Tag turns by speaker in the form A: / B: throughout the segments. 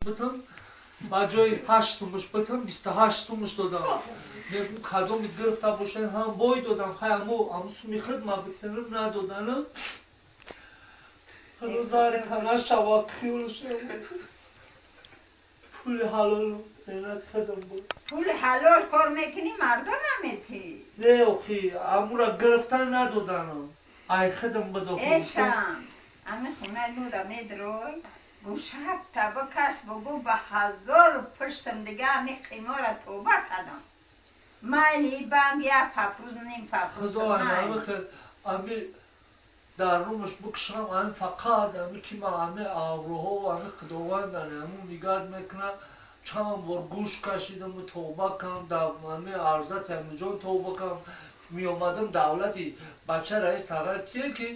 A: Битам ба ҷои 8 сумуш битам 28 сумуш додам. Мегум кадоми гирифта бошен ҳам бой додам. Хай аму аму суми худ ма битенам надоданам. Худо зари тана шава хиёл шава. Пули ҳалол меҳнати худам буд.
B: Пули ҳалол кор мекунӣ, мардум наметӣ.
A: Не, охи, амура гирифтан надоданам. Ай худам буд охи.
B: Эшам, ами хонаи нура медрой, гӯшак табакаш бугу ба ҳазор пуштам дига ами қимора тоба кардам. Майли банг як папруз ним папруз.
A: Худо ами ами дар румаш бикшам, ами фақат ами ки ма ами авроҳо ами худованд аму нигар мекунад. Чанд бор гӯш кашидам тоба кардам, ами арзати амиҷон тоба кардам. Меомадам давлати бача раис тағайр кие ки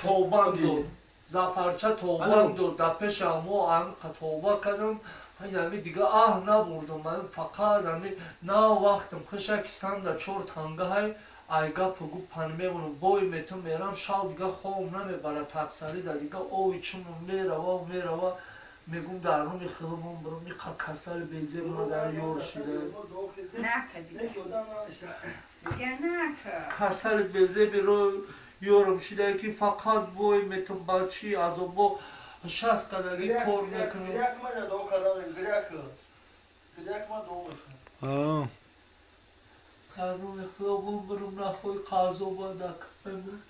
A: тобам дод. Зафарча тобам дод. Дар пеши амо ами тоба кардам. Ами дига аҳ набурдам. Ами фақат ами на вақтам хуша ки санда чор танга ҳай ай гапу гуп пан мемонам бой метум мерам шав дига хом намебарад таксарида дига ови чумум мерава мерава мегум дар руми хилмон бурум иқа касали безебуна дар ёр шида. Касали безеби ро ёрам шида ки фақат бой метум бачи азобо шаст кадаги кор мекунем. Дар руми хилмон бурум нахои қазоба дакмемон.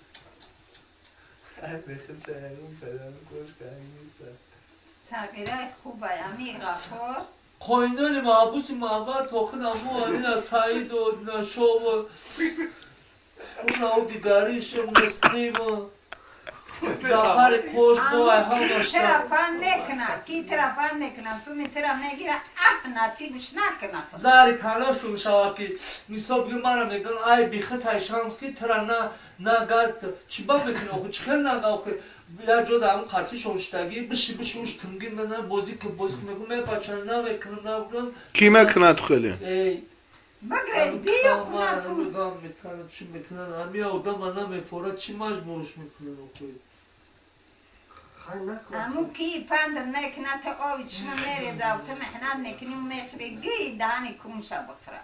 B: تغییرای خوبه امی غفار
A: قوینان محبوس محبت تاخن امو نا سعید و نا شو و اون او دیگریش مسلم و زفر خوش با هم داشتن.
B: ترافان نکنه کی ترافان نکنه تو می ترا میگیره اپ نصیبش نکنه.
A: زاری تلاش میشود که میساب بگه منم میگن ای بیخت ای شمس که ترا نه نه گرد چی با میکنه آخه چه خیلی نگه آخه یا جدا هم قطعی شوشتگی بشی بشی اوش تنگی نه بازی که بازی که میگم بچه نه میکنم نه بودم
C: کی میکنه تو خیلی
B: بگرد بیا خونه تو
A: میگم میتونم چی میکنن امی آدم نمیفوره چی مجبورش میکنن آخه
B: امو کی پند میکنه تا آبی چشم میریزه و تو محنت میکنی و میخوری گی دهانی کمشه بخوره.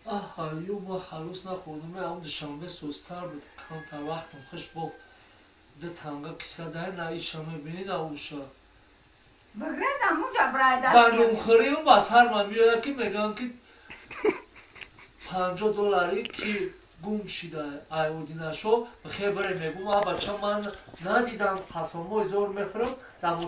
A: آه یو ما خلوص نخوردم ام دوشنبه سوستر بود کمتر وقتم خوش با ده تنگا کیسه ده نه ایشا میبینید اوشا
B: بگرد اموجا برای دست
A: و نونخوریم بس هر من میاد که میگن که $50 که گم شده ای اودینشو بخیر بره میگم بچه من ندیدم قسمای زور میخورم.